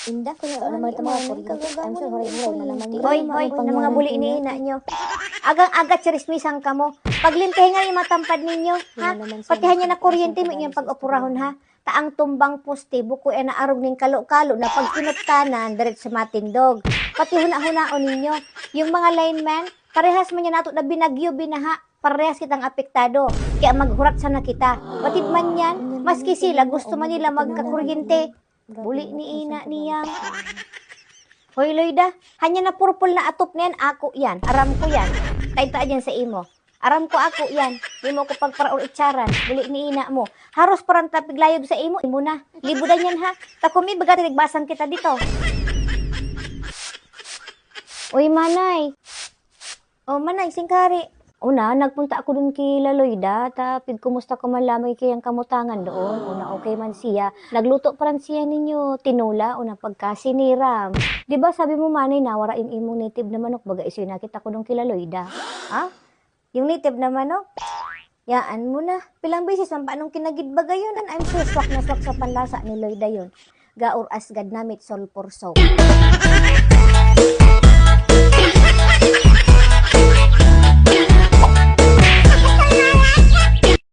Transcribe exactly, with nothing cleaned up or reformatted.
Inda, kaya ano, mga kuryente. I'm sure, huray-huray na naman. Hoy, hoy, na mga buli ni ina nyo. Agang-aga, chismisan kamo. Paglimpihin nga yung mga tampad ninyo, ha? Pati han yan na kuryente mo inyong pag-opurahon, ha? Ta ang tumbang poste, buko yan na arog ning kalo-kalo na pag kinuptanan, diretso matindog. Pati huna-hunaon ninyo. Yung mga lineman, parehas man yan nato na binagyo, binaha. Parehas kitang apektado, kaya maghurat sana kita. Batid man yan, maski sila gusto man nila magkakuryente. Buli ni ina niya. Hoy, Loida, hanya na purple na atop na yan, ako yan. Aram ko yan. Kain ta dyan sa imo. Aram ko ako yan. Di mo ko pagparaor itsaran. Buli ni ina mo. Haros parang tapig layog sa imo. Imo na. Libudan yan ha. Takumi, baga tinigbasang kita dito. Uy, manay. Oh, manay, singkari. Una, nagpunta ako dun ki Laloyda, ta pigkumusta ko man lamang kayang kamutangan doon. Una, okay man siya. Nagluto pa rin siya ninyo, tinola, una pagkasiniram. Di ba sabi mo, manay, nawara yung imong native na manok, baga isoy nakita ko dun ki Laloyda? Ha? Yung native na manok? Yaan mo na. Pilang beses man pa nung kinagid baga yun? I'm sure swak na swak sa panlasa ni Loyda yun. Gaor as gad namit, sol por sol.